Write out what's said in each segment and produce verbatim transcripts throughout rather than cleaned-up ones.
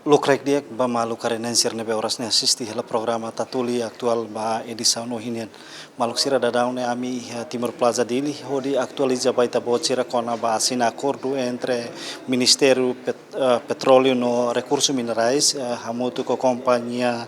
Lokraik di'ak ba maluk karenenser ne'ebé oras ne'e asiste hela programa Tatoli Atuál ba edisaun ohin nian. Maluk sira, daudaun ne'e ami iha Timor Plaza Dili hodi atualiza ba ita-boot sira kona-ba asina akordu entre Ministériu Pet-, eh, Petróleu no Rekursu Minerais, eh, hamutuk ho kompañia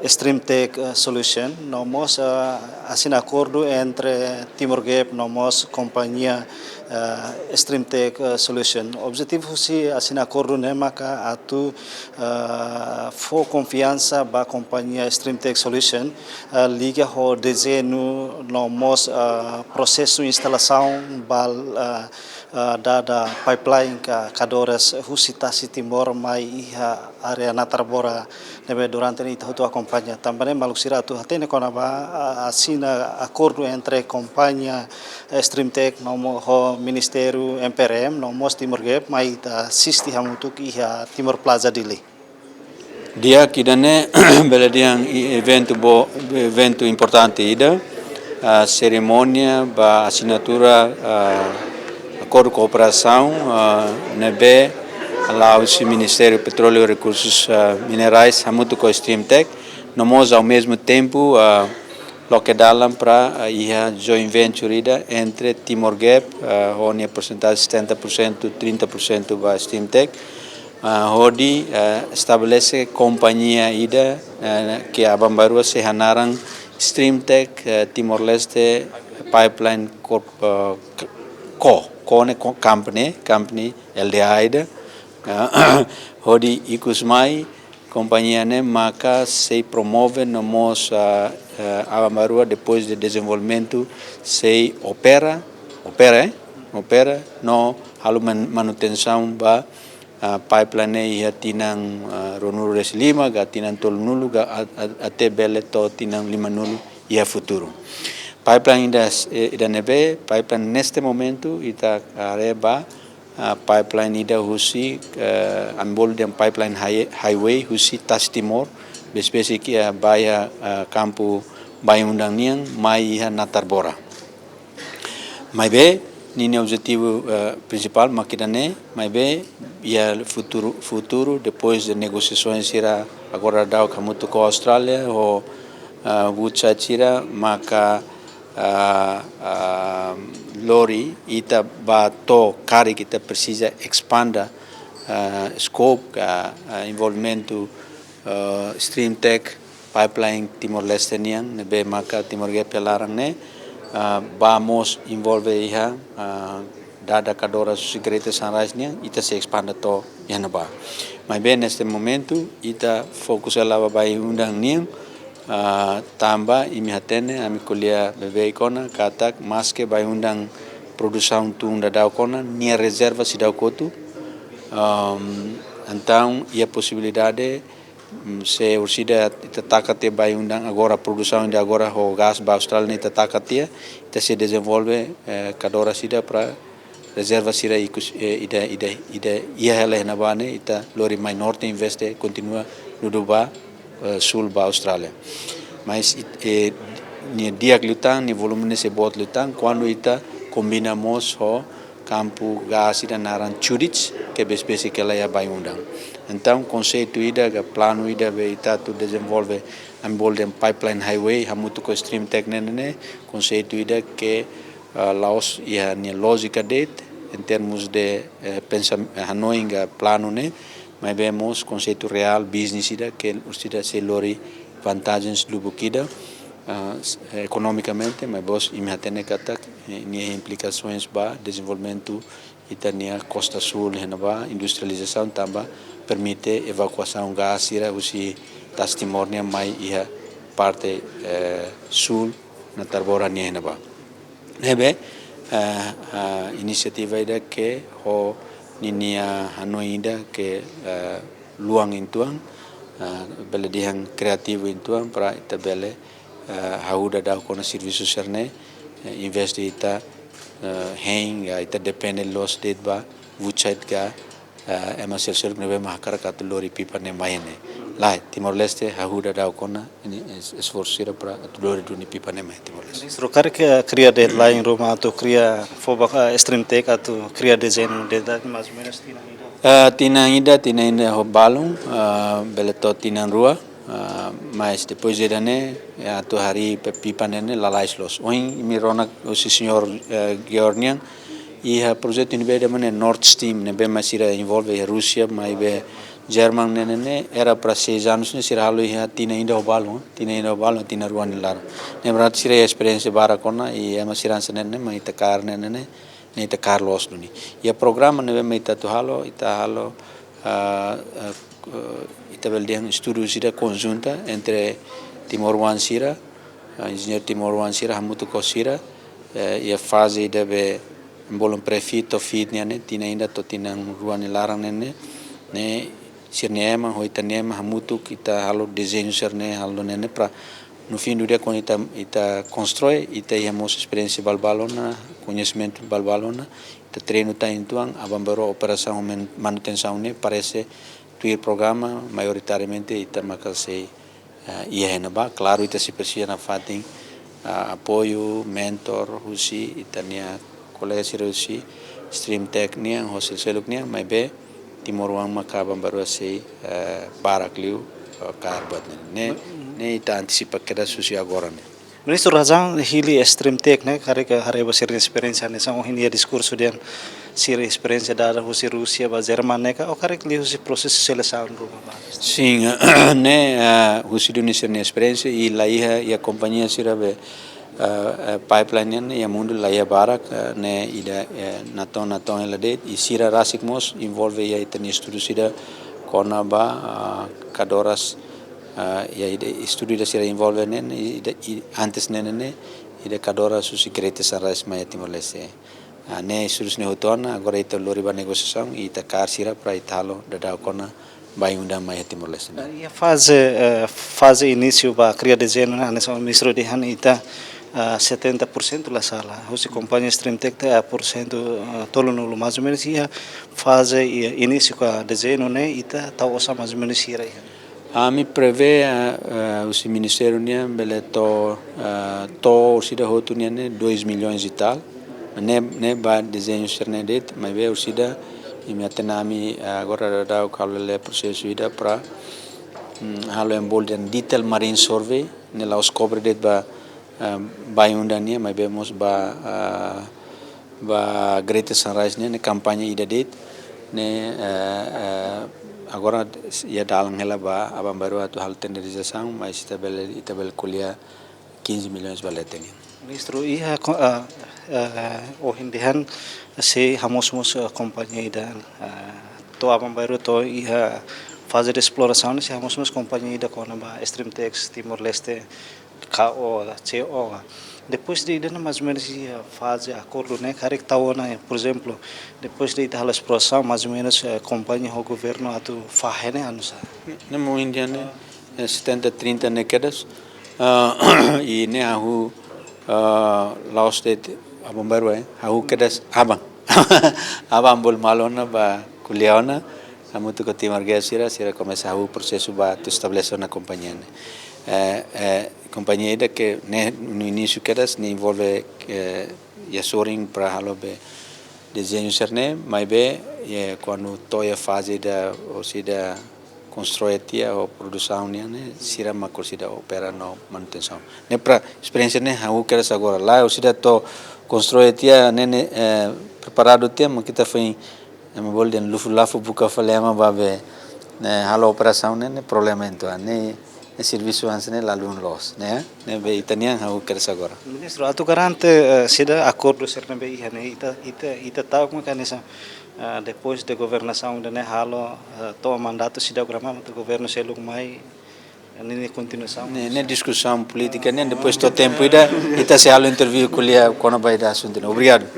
Streamtech, eh, Solution, no mós, eh, asina akordu entre Timor Gap no mós kompañia, eh, Streamtech, eh, Solution. Objetivu husi asina akordu ne'e maka atu, eh, fó konfiansa ba kompañia Streamtech Solution, eh, liga ho dezeñu no mós, eh, prosesu instalasaun ba, eh, eh, dada pipeline ka kadoras husi Tasi Timor mai iha área Natarbora ne'ebé durante ne'e ita hotu akompaña. Tanba ne'e maluk sira atu hatene kona-ba, ah, asina akordu entre kompañia, eh, Streamtech no mós ho Ministériu M P R M no mós Timor Gap mai ita asiste hamutuk iha Timor Plaza Dili. Di'ak, ida-ne'e bele dehan i-, eventu bo-, eventu importante ida, ah, serimónia ba asinatura, ah, akordu kooperasaun, ah, ne'ebé hala'o husi Ministériu Petróleu Rekursus, ah, Minerais hamutuk ho Streamtech, no mós ao mesmo tempo, ah, loke dalan para, ah, iha joint venture ida entre Timor Gap, ah, ho nia porcentagem setenta por cento, trinta por cento ba Streamtech, ah, hodi, ah, estabelese kompañia ida, ah, ke aban-bainrua sei hanaran Streamtech, ah, Timor-Leste Pipeline Corp, ah, Co, Co ne'e co-, company, company L D A ida, ah, hodi ikus mai kompañia ne'e maka sei promove no mós, ah, ah, aban-bainrua depois de dezenvolvimentu sei opera, opera, eh? Opera no halo man-, manutensaun ba, ah, pipeline ne'e iha tinan, ah, ruanulu-resin-lima, ka tinan tolunulu, ka a-, a-, até bele to'o tinan limanulu iha futuru. Pipeline ida, eh, ida ne'ebé, pipeline neste momento, ita haree ba, ah, pipeline ida husi, eh, ami bolu dehan pipeline high-, highway husi Tasi Timor, besik-besik iha ba iha, ah, kampu Bain-Undan nian, mai iha Natarbora. Maibé, ninia objetivu, eh, prinsipál mak ida-ne'e, maibé, iha futuru, futuru, depois de negosiasaun sira agora daudaun hamutuk ho Austrália, ho, ah, Woodside sira, maka, ah, ah, lori ita ba to'o karik ita presiza espanda, ah, scope ka, ah, envolvimentu, ah, Streamtech pipeline Timor-Leste nian, ne'ebé maka Timor Gap iha laran ne'e, ah, ba mós envolve iha, ah, dada kadoras husi Greater Sunrise nian, ita sei espanda to'o iha ne'ebá. Maibé neste momento, ita fokus hela ba Bain-Undan nian, ah, tanba imi hatene, ami ko'alia beibeik ona, katak maske Bain-Undan produsaun tun daudauk ona, nia rezerva seidauk kotu. Ahm, entaun, iha posibilidade, mm, se orsida ita taka tiha Bain-Undan agora, produsaun ida agora ho gás ba Austrália ne'e ita taka tiha, ita sei dezenvolve, eh, kadoras ida para rezerva sira ikus, eh, ida, ida, ida, iha hela iha ne'ebá ne'e, ita lori mai norte investe, kontinua dudu ba, eh, sul ba Austrália. Mas, it-, eh, nia di'ak liután, nia volume ne'e sei boot liután, kuandu ita kombina mós ho kampu gás ida naran Chuditch, ke besik-besik hela iha Bain-Undan. Entaun, konseitu ida, ka planu ida, be ita atu dezenvolve, ami bolu dehan pipeline highway, hamutuk ho Streamtech ne'e, ne'e, konseitu ida ke, ah, la'ós iha nia lójika de'it, em termos de, eh, pensa-, eh, hanoin ka planu ne'e, maibé mós konseitu reál, business ida, ke orsida sei lori vantagens lubuk ida, ah, s-, ekonomikamente, maibé mós imi hatene katak, eh, nia implikasoens ba dezenvolvimentu ita-nia kosta súl iha ne'ebá, industrializasaun tanba permite evakuasaun gás sira husi Tasi Timor nian mai iha parte, eh, súl Natarbora nian iha ne'ebá. Ne'ebé, eh, eh, inisiativa ida ke ho ninia hanoin ida ke, eh, luan uitoan, eh, bele dehan kreativu uitoan para ita bele, eh, hahú daudauk ona servisu sira-ne'e, eh, em vez de ita, eh, hein, ka ita depende loos de'it ba Woodside ka, eh, ema seluk-seluk ne'ebé mak hakarak atu lori pipa ne'e mai ne'e. Lae, Timor-Leste hahú daudauk ona, nia es-, esforsu sira para atu lori duni pipa ne'e mai Timor-Leste. Ministru, karik kria deadline ruma atu kria fó ba, eh, Streamtech atu kria dezeñu de'it, mais ou menos tinan hira? Ah, tinan ida, tinan ida ho balun, ah, bele to'o tinan rua, ah, mas depois de ne'e, ya, atu harii pe pipa ne'e ne'e lalais loos. Ohin imi rona husi señór, eh, Georg nian, iha projetu ne'ebé dehan Nord Stream, ne'ebé mak sira envolve iha Rúsia, maibé Jerman ne'e ne'e, era para seis anos ne'e sira halo iha tinan ida ho balun, tinan ida ho balun, tinan rua nia laran. Ne'e berarti sira iha esperiénsia barak ona, i ema sira hanesan ne'e ne'e, mak ita kaer ne'e ne'e ne'e, ne'e ita kaer loos duni. Iha programa ne'ebé mak ita atu halo, ita halo, ah, ah, eh, ita bele dehan estudu sira konjunta entre timoroan sira, ah, enjeñeiru timoroan sira, hamutuk ho sira, eh, iha faze ida be ema bolu pre-FEED to'o FEED nian ne'e, tinan ida to'o tinan rua nia laran ne'e ne'e, ne'e sira-nia ema, ho ita-nia ema, hamutuk ita halo dezeñu sira-ne'e, halo ne'e ne'e para no fim do dia, kuandu ita, ita konstroi, ita iha mós esperiénsia balu-balu ona, koñesimentu balu-balu ona, ita treinu tan uitoan, aban-bainrua operasaun man-, manutensaun ne'e parese tuir programa, maioritariamente ita maka sei, eh, iha ne'ebá. Klaru, ita sei presiza nafatin, ah, apoiu, mentor, husi ita-nia kolega sira husi Streamtech nian, ho seluk-seluk nian, maibé timoroan maka aban-bainrua sei, eh, barak liu, eh, kaer buat ne'e. Ne'e, ne'e ita antisipa kedas husi agora ne'e. Ministru, razaun hili Streamtech ne'e, karik haree ba sira-nia esperiénsia hanesan ohin iha diskursu dehan sira esperiénsia dada husi Rúsia ba Jerman ne'e ka, ou karik liuhusi prosesu selesaun ruma ba? Sin, ne'e, eh, husi duni sira-nia esperiénsia i la iha, iha kompañia sira be, eh, eh, pipeline nian iha mundu la iha barak, eh, ne'e ida, eh, natoon, natoon hela de'it, i sira rasik mós envolve iha ita-nia estudu sira kona-ba, ah, kadoras, ah, iha ida estudu ida sira envolve ne'e ne'e, ida, i antes ne'e ne'e ne'e, ida kadoras husi Greater Sunrise mai iha Timor-Leste. Ah, ne'e estudu sira-ne'e hotu ona, agora ita lori ba negosiasaun, i ita kaer sira para ita halo daudaun kona-ba Bayu-Undan mai iha Timor-Leste ne'e. Iha faze, eh, faze inísiu ba kria dezeñu ne'e, hanesan ministru dehan ita, ah, setenta por cento la sala. Husi kompañia Streamtech ne'e, ah, porsentu, ah, tolunulu, mais ou menus, iha faze, iha inísiu ka dezeñu ne'e, ita tau osan mais ou menus hira iha? Ami prevee, ah, ah, husi ministériu nian bele to'o, ah, to'o orsida hotu nian ne'e dois milhões e tal. Ne'e, ne'e ba dezeñu sira-ne'e de'it, maibé orsida imi hatene ami, ah, agora daudaun halo hela prosesu ida para, mm, halo ema bolu dehan detail marine survey, ne'e la'ós kobre de'it ba, ah, Bayu-Undan nian, maibé mós ba, ah, ba Greater Sunrise nian, ne'e kampaña ida de'it, ne'e, eh, eh, agora iha dalan hela ba aban-bainrua atu halo tenderizasaun, mas ita bele, ita bele ko'alia quinze milhões ba leten nian. Ministru, iha ko-, ah, ah, ohin dehan sei hamoos mós, ah, kompañia ida, ah, to'o aban-bainrua to'o iha faze de esplorasaun sei hamoos mós kompañia ida kona-ba Streamtech Timor-Leste, K O, C O. Depois de ida-ne'e mais ou menus iha faze akordu ne'e, karik tau ona, por ezemplu, depois de ita halo esplorasaun, mais ou menus, eh, kompañia ho governu atu fahe ne'e anu sá? Ne'e mak ohin dehan ne'e, eh, setenta trinta ne'e kedas, ah, i ne'e ha'u, ah, la'ós de'it aban-bainrua, eh, ha'u kedas aban. Aban bolu malu ona ba ko'alia ona, hamutuk ho Timor Gas sira, sira komesa hahú prosesu ba atu estabelese ona kompañia ne'e. Eh, eh, kompañia ida ke ne'e no inísiu kedas, ne'e envolve, eh, iha sorin para halo be dezeñu sira-ne'e, maibé, eh, kuandu to'o iha faze ida, orsida konstroi tiha ho produsaun nian ne'e, sira mak orsida opera no manutensaun. Ne'e para esperiénsia ne'e ha'u kedas agora. Lae, orsida to'o konstroi tiha ne'e, ne'e, eh, preparadu tiha, mak ita foin, ema bolu dehan lufu-lafu buka fali ema ba be, ne'e, halo operasaun ne'e, ne'e problema entaun. Ne'e, ne'e servisu hanesan ne'e lalun loos, ne'e, ne'ebé ita-nian ha'u kedas agora. Ministru, atu garante, eh, sira akordu sira ne'ebé iha ne'e, ita, ita, ita ta'uk maka hanesan, ah, depois de governasaun ida-ne'e halo, ah, to'o mandatu seidauk gramam atu governu seluk mai, ah, ninia kontinuasaun. Ne'e, ne'e diskusaun polítika nian, depois to'o tempu ida, ita sei halo interview ko'alia kona-ba ida asuntu ne'e. Obrigadu.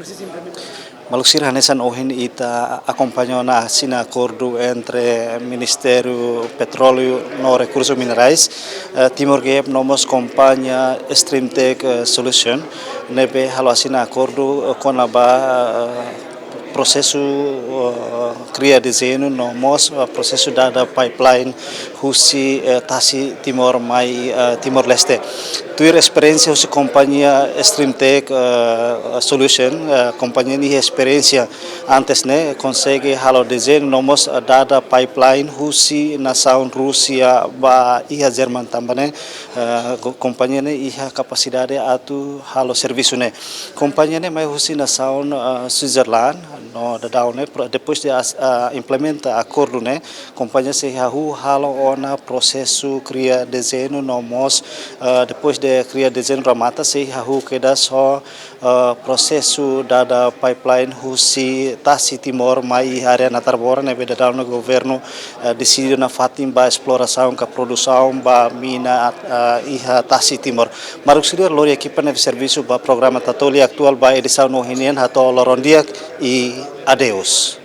Maluk sira, hanesan ohin ita akompaña ona asina akordu entre Ministériu Petróleu no Rekursu Minerais, eh, Timor Gap no mós kompañia Streamtech, eh, Solution, ne'ebé halo asina akordu, eh, kona-ba, eh, prosesu, eh, kria dezeñu no mós, eh, prosesu dada pipeline husi, eh, tasi Timor mai, eh, Timor-Leste. Tuir esperiénsia husi kompañia Streamtech, eh, Solution, eh, kompañia ne'e iha esperiénsia antes ne'e konsege halo dezeñu no mós, eh, dada pipeline husi nasaun Rúsia ba iha Jerman tanba ne'e, eh, ko-, kompañia ne'e iha kapasidade atu halo servisu ne'e. Kompañia ne'e mai husi nasaun, eh, Switzerland, no daudaun ne'e pro-, depois de as-, ah, implementa akordu ne'e, kompañia sei hahú halo ona prosesu kria dezeñu no mós, eh, depois de kria dezeñu remata sei hahú kedas ho, eh, prosesu dada pipeline husi tasi Timor mai iha área Natarbora ne'ebé daudaun ne'e governu, eh, deside nafatin ba esplorasaun ka produsaun ba mina, eh, iha tasi Timor. Maluk sira, lori ekipa ne'ebé servisu ba programa Tatoli atuál ba edisaun ohin nian hato'o loron di'ak i adeus.